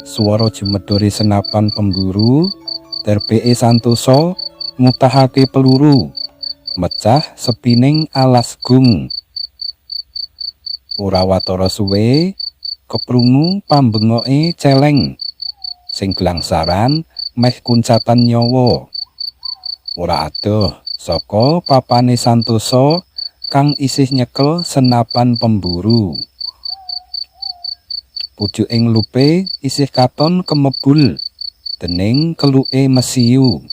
Swara jumedore senapan pemburu derbeke Santoso mutahake peluru mecah sepining alas gung. Ora watara suwe keprungu pambengoke celeng sing glangsaran meh kuncatan nyawa. Ora adoh saka papane Santoso kang isih nyekel senapan pemburu. Pucuking lupe isih katon kemebul dening keluke mesiu.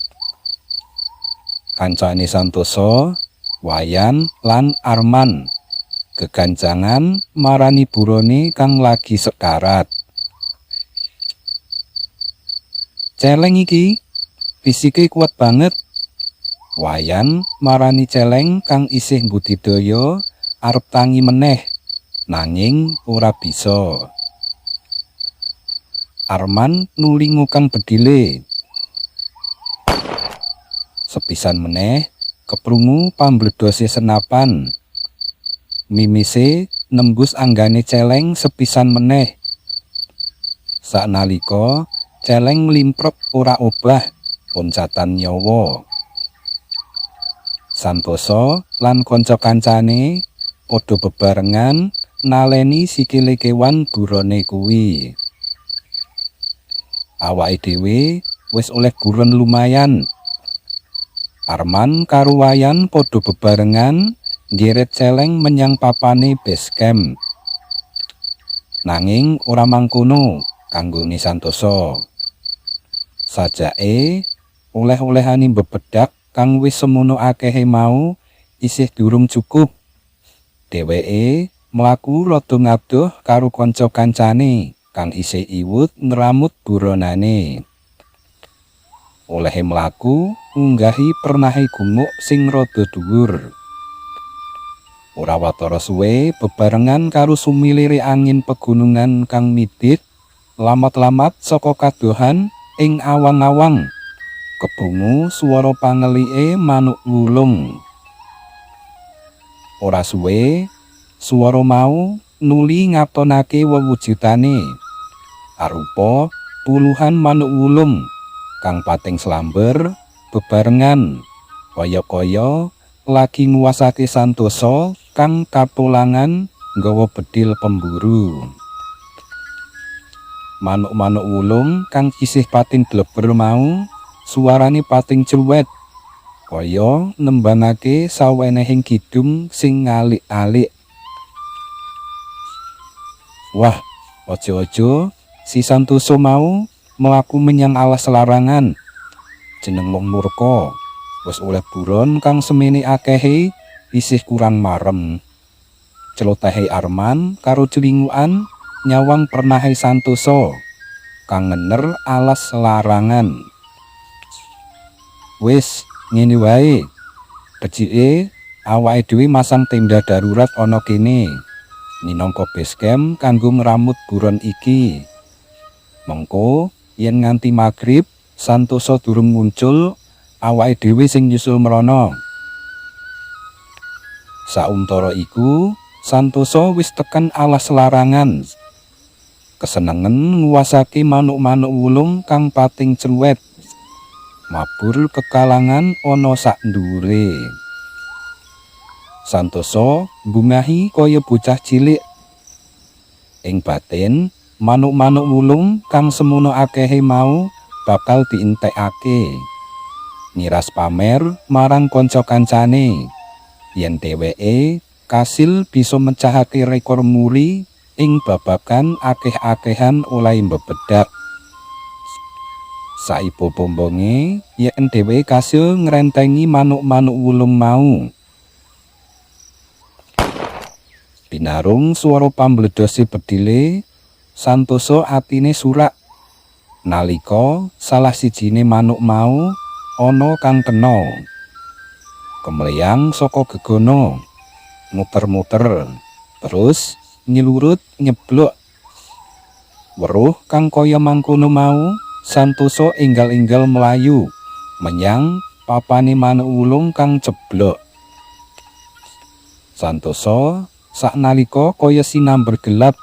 Kancane Santoso, Wayan lan Arman gegancangan marani burone kang lagi sekarat. Celeng iki fisike kuat banget. Wayan marani celeng kang isih mbudidaya arep tangi meneh, nanging ora bisa. Arman nuli ngukang bedile. Sepisan meneh keprungu pambledose senapan. Mimise nembus anggane celeng sepisan meneh. Saknalika celeng mlimprek ora obah oncatan nyawa. Santoso lan kanca-kancane padha bebarengan naleni sikile kewan burone kuwi. Awake dhewe wis oleh buron lumayan. Arman karo Wayan padha bebarengan nggeret celeng menyang papane base camp. Nanging ora mangkono kanggone Santoso. Sajake oleh-olehane bebedak kang wis semono akehe mau isih durung cukup. Dheweke mlaku rada ngadoh karo kanca-kancane kang isih iwut ngramut buronane. Olehe mlaku ngunggahi pernahe gumuk sing rada dhuwur. Ora watara suwe bebarengan karo sumilire angin pegunungan kang midit lamat-lamat saka kadohan ing awang-awang. Keprungu swara pangelike manuk wulung. Ora suwe swara mau nuli ngatonake wewujudane. Arupa puluhan manuk wulung kang pating slamber bebarengan kaya-kaya lagi nguwasake Santoso kang katulangan nggawa bedil pemburu. Manuk-manuk wulung kang isih pating dleber mau suarane pating cluwet kaya nembangake sawenehing kidung sing ngalik-alik. Wah, aja-aja si Santoso mau mlaku menyang alas larangan. Jeneng wong murka, wis oleh buron kang semene akehe isih kurang marem. Celotehe Arman karo clingukan nyawang pernahe Santoso kang ngener alas larangan. Wis ngene wae. Becike awake dhewe masang tenda darurat ana kene. Minangka base camp kanggo ngramut buron iki. Mengko yen nganti magrib Santoso durung muncul, awake dhewe sing nyusul mrono. Sauntara iku, Santoso wis tekan alas larangan. Kesenengen nguwasake manuk-manuk wulung kang pating cluwet. Mabur kekalangan ana sak dhuwure. Santoso mbungahi kaya bocah cilik. Ing batin, manuk-manuk wulung kang semono akehe mau bakal dientekake. Miras pamer marang kanca-kancane yen dheweke kasil bisa mecahake rekor muri ing babagan akeh-akehan olehe bebedak. Saibo bombonge yen dheweke kasil ngrentengi manuk-manuk wulung mau. Binarung swara pambledose bedile, Santoso atine surak nalika salah sijine manuk mau ana kang kena. Kemleyang saka gegono, muter-muter, terus nyelurut nyeblok. Weruh kang kaya mangkono mau, Santoso enggal-enggal mlayu menyang papane manuk wulung kang ceblok. Santoso Saknalika kaya sinamber gelap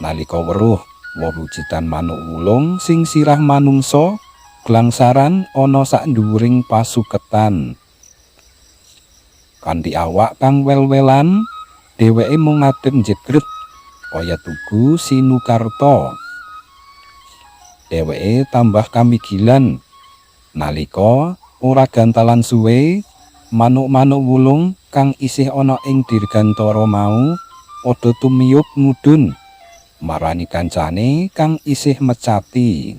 nalika weruh wewujudan manuk wulung sing sirah manungsa glangsaran ana sak dhuwuring pasuketan. Kanthi awak kang wel-welan, dheweke mung ngadeg njegret kaya tugu Sinukarta. Dheweke tambah kamigilan nalika ora gantalan suwe manuk-manuk wulung kang isih ana ing dirgantara mau padha tumiyup mudhun marani kancane kang isih mecati.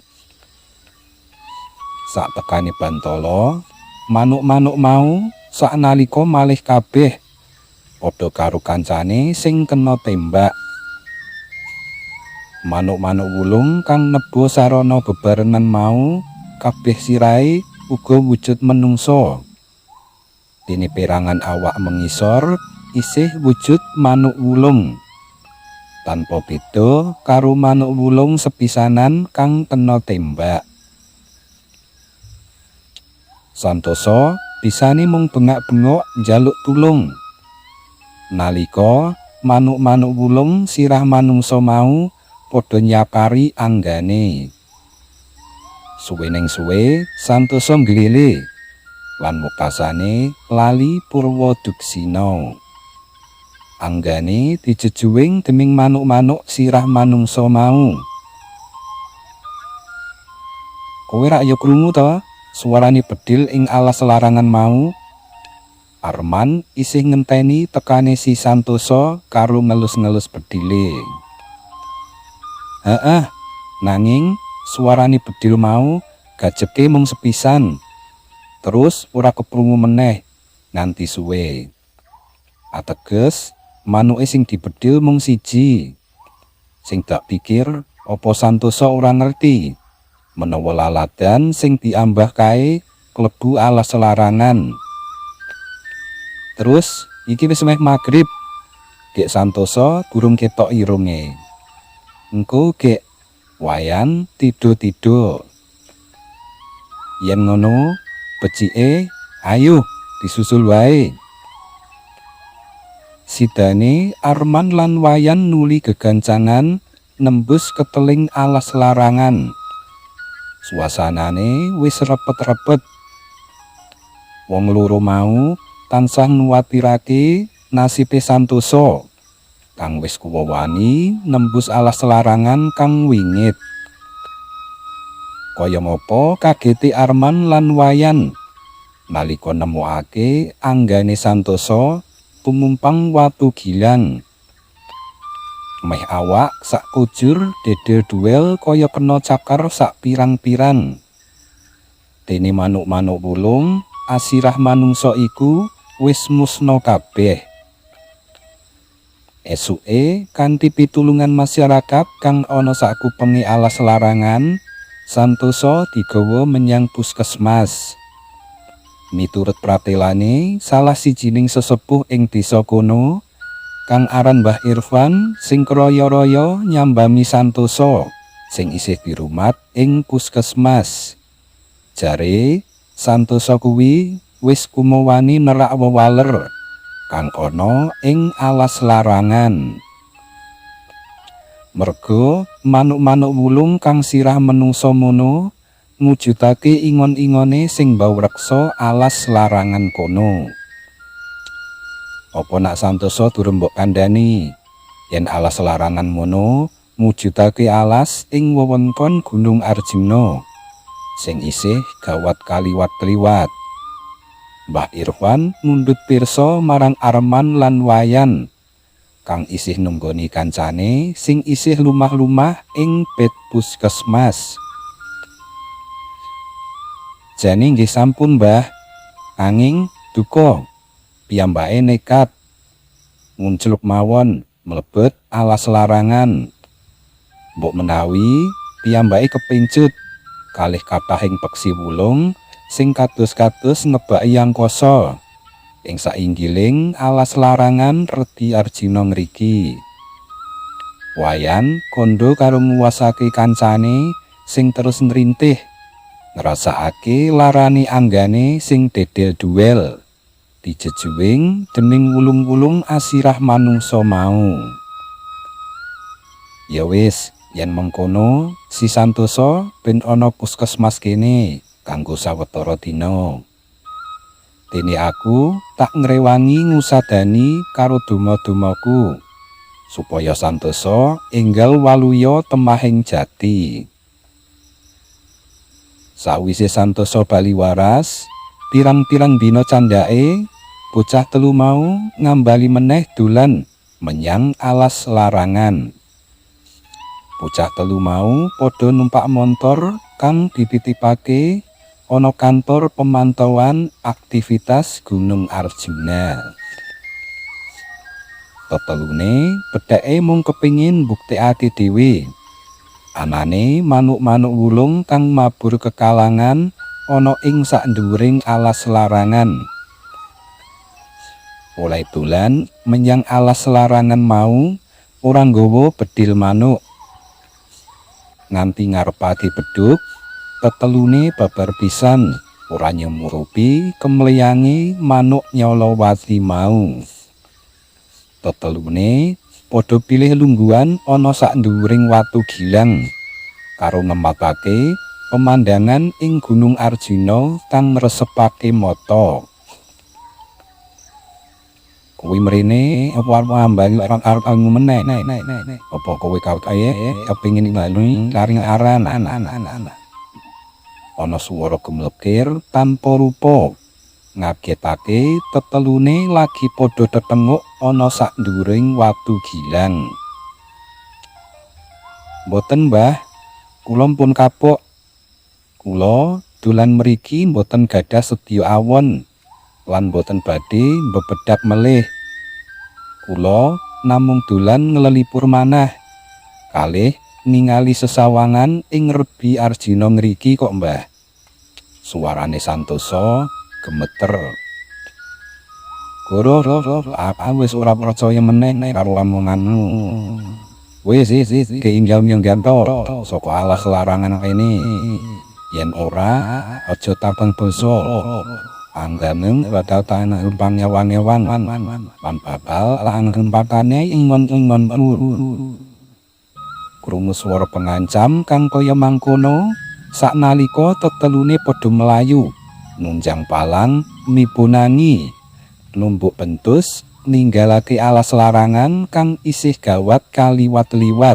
Saktekane Bantala, manuk-manuk mau saknalika malih kabeh padha karo kancane sing kena tembak. Manuk-manuk wulung kang neba sarana bebarengan mau kabeh sirahe uga wujud menungsa. Dene perangan awak mengisor isih wujud manuk wulung. Tanpa beda karo manuk wulung sepisanan kang kena tembak. Santosa bisane mung bengak-bengok njaluk tulung. Nalika manuk-manuk wulung sirah manungsa mau padha nyakari anggane. Suwening suwe Santosa nglele lan wekasane lali purwa duksina. Anggane dijejuwing dening manuk-manuk sirah manungsa mau. Kowe rak ya krungu to suarane bedil ing alas larangan mau? Arman isih ngenteni tekane si Santosa karo ngelus-ngelus bedile. Heeh, nanging suarane bedil mau gajeke mung sepisan. Terus ora keprungu meneh nganti suwe. Ateges manuke sing dibedil mung siji. Sing dak pikir apa Santosa ora ngerti menawa laladan sing diambah kae klebu alas larangan. Terus iki wis meh magrib. Gek Santosa durung ketok irunge. Engko gek Wayan tido-tido. Yen ngono, becike ayo disusul wae. Sidane Arman lan Wayan nuli gegancangan nembus keteling alas larangan. Suasanane wis repet-repet. Wong loro mau tansah nguwatirake nasibe Santosa kang wis kuwani nembus alas larangan kang wingit. Kaya ngapa kagete Arman lan Wayan nalika nemokake anggane Santosa tumumpang watu gilang. Meh awak sak kujur dedel duel kaya kena cakar sak pirang-pirang. Dene manuk-manuk wulung asirah manungsa iku wis musna kabeh. Esuke kanthi pitulungan masyarakat kang ana sakupenge alas larangan, Santosa digawa menyang puskesmas. Miturut pratelane salah sijining sesepuh ing desa kono kang aran Mbah Irfan sing kraya-raya nyambami Santosa sing isih dirumat ing puskesmas. Jare Santosa kuwi wis kumawani nerak wewaler kang ana ing alas larangan. Merga manuk-manuk wulung kang sirah menungsa mono ngujudake ingon-ingone sing mbaureksa alas larangan kono. Apa nak Santosa durung mbok kandhani yen alas larangan mono mujudake alas ing wewengkon Gunung Arjuna sing isih gawat kaliwat-kliwat. Mbah Irfan mundhut pirsa marang Arman lan Wayan kang isih nunggoni kancane sing isih lumah-lumah ing bed puskesmas. Jane nggih sampun, Mbah. Anging duka piyambake nekat nguncluk mawon mlebet alas larangan. Mbok menawi piyambake kepincut kalih kathahing peksi wulung sing kados-kados ngebaki angkasa ing sainggiling alas larangan Redi Arjuna ngriki. Wayan kandha karo nguwasake kancane sing terus nrintih ngrasakake larane anggane sing dedel duel. Dijejuwing dening wulung-wulung asirah manungsa mau. Ya wis, yen mengkono si Santoso ben ana puskesmas kene kanggo sawetara dina. Dene aku tak ngrewangi ngusadani karo donga-dongaku supaya Santoso enggal waluya temahing jati. Sawise Santoso bali waras, pirang-pirang dina candhake bocah telu mau ngambali meneh dolan menyang alas larangan. Bocah telu mau padha numpak montor kang dititipake ana kantor pemantauan aktivitas Gunung Arjuna. Tetelune bedheke mung kepingin mbuktekake dhewe anane manuk-manuk wulung kang mabur kekalangan ana ing sakndhuwuring alas larangan. Oleh dolan menyang alas larangan mau ora nggawa bedil manuk. Nganti ngarepake beduk, tetelune babar pisan ora nyemurupi kemleyange manuk nyalawati mau. Tetelune padha pilih lungguhan ana sakndhuwuring watu gilang karo ngematake pemandangan ing Gunung Arjuna kang ngresepake mata. Kowe mrene apa arep ngambani arep meneh? Apa kowe kae kepengin laring aran? Ana swara gemlekir tanpa rupa ngagetake tetelune lagi padha tetenguk ana sakndhuwuring watu gilang. Mboten, Mbah, kula pun kapok. Kula dolan mriki mboten gadah sedya awon lan mboten badhe mbebedak melih. Kula namung dolan nglelipur manah kalih ningali sesawangan ing Rebi Arjuna ngriki kok, Mbah. Suarane Santoso gemeter. Goro, apa wis ora percaya meneh karo omonganmu. Wis wis keinggal nyengganto saka alas larangan kene. Yen ora aja tapeng basa. Angganem bakal tanah rumpang nyawan-nyawan lan bakal langempatane ingon-ingon. Krungu swara pengancam kang kaya mangkono saknalika tetelune padha mlayu nunjang palang mibonangi numbuk pentus ninggalake alas larangan kang isih gawat kaliwat-liwat.